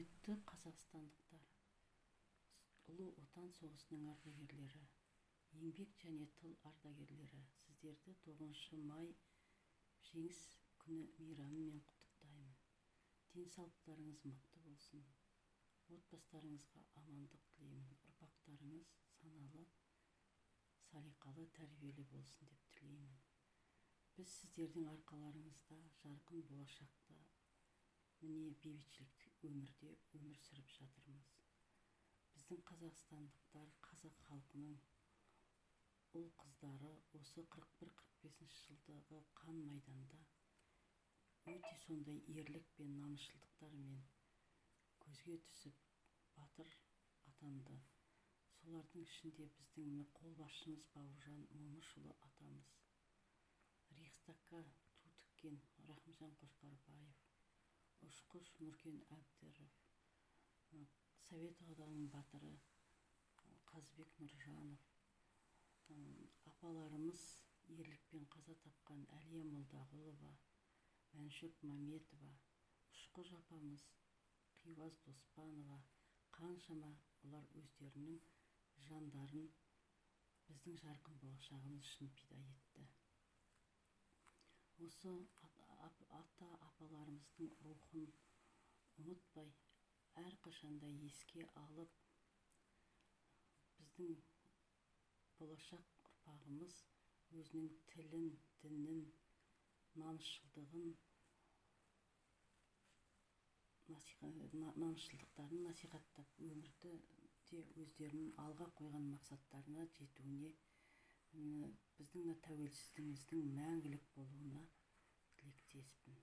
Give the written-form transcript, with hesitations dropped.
Құрметті қазақстандықтар, Ұлы Отан соғысының ардагерлері, еңбек және тыл ардагерлері, сіздерді 9 май, Жеңіс күні мейрамымен құттықтаймын! Денсаулықтарыңыз мықты болсын, отбасыларыңызға амандық тілеймін, ұрпақтарыңыз саналы, салиқалы, тәрбиелі болсын деп тілеймін. Біз сіздердің арқаларыңызда жарқын болашақта, міне, бейбітшілік өмірде өмір сүріп жатырмыз. Біздің қазақстандықтар, қазақ халқының ұл қыздары осы 41-45 жылдағы қан майданда өте сондай ерлік пен намысшылдықтарымен көзге түсіп, батыр атанды. Солардың ішінде біздің, міне, қолбасшымыз Бауыржан Момышұлы атамыз, Рейхстагқа ту тіккен Рахымжан Қошқарбаев, ұшқыш Нұркен Әбдіров, Совет Одағының Батыры Қазыбек Нұржанов, апаларымыз, ерлікпен қаза тапқан Әлия Молдағұлова, Мәншүк Мәметова, ұшқыш апамыз Қиуаз Доспанова, қаншама олар өздерінің жандарын біздің жарқын болашағымыз үшін пида етті. Осы ата апаларымыздың рухын ұмытпай, әрқашанда еске алып, біздің болашақ ұрпағымыз өзінің тілін, дінін, намысшылдығын, намысшылдықтарын насихаттап, өмірді де өздерінің алға қойған мақсаттарына жетуіне, біздің мына тәуелсіздігіміздің мәңгілік болуына тілектеспін.